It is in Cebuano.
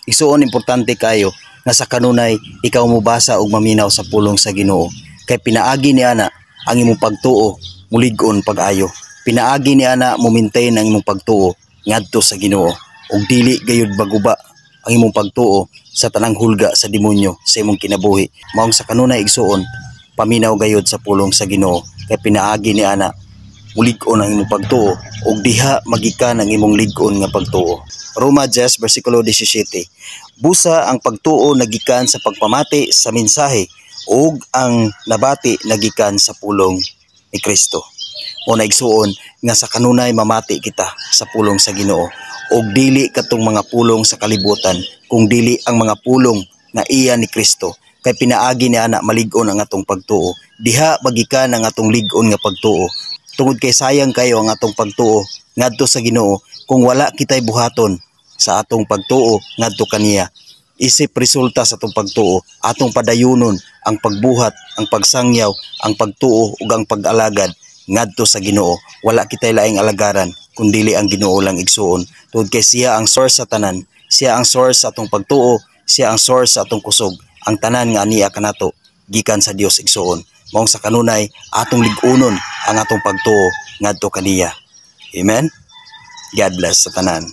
Igsuon, importante kayo nga sa kanunay ikaw mobasa ug maminaw sa pulong sa Ginoo. Kay pinaagi ni ana ang imong pagtuo mulig-on pag-ayo. Pinaagi ni ana mo maintain ang imong pagtuo ngadto sa Ginoo ug dili gayud maguba ang imong pagtuo sa tanang hulga sa demonyo sa imong kinabuhi. Maong sa kanunay, igsuon, paminaw gayud sa pulong sa Ginoo kay pinaagi ni ana mulig-on ang imong pagtuo ug diha magikan ang imong lig-on nga pagtuo. Roma 10 versikulo 17. Busa ang pagtuo nagikan sa pagpamati sa mensahe ug ang nabati nagikan sa pulong ni Kristo. Mao na, igsuon, nga sa kanunay mamati kita sa pulong sa Ginoo ug dili katong mga pulong sa kalibutan kung dili ang mga pulong nga iya ni Kristo, kay pinaagi ni ana malig-on ang atong pagtuo. Diha magikan ang atong lig-on nga pagtuo, tungod kay sayang kayo ang atong pagtuo ngadto sa Ginoo kung wala kitay buhaton sa atong pagtuo ngadto kaniya. Isip resulta sa atong pagtuo, atong padayunon ang pagbuhat, ang pagsangyaw, ang pagtuo ug ang pag-alagad ngadto sa Ginoo. Wala kitay laing alagaran kun dili ang Ginoo lang, igsuon, tungod kay siya ang source sa tanan. Siya ang source sa atong pagtuo, siya ang source sa atong kusog. Ang tanan nga aniya kanato gikan sa Dios, igsuon. Maong sa kanunay atong lig-unon ang atong pagtuo ngadto kaniya. Amen. God bless sa tanan.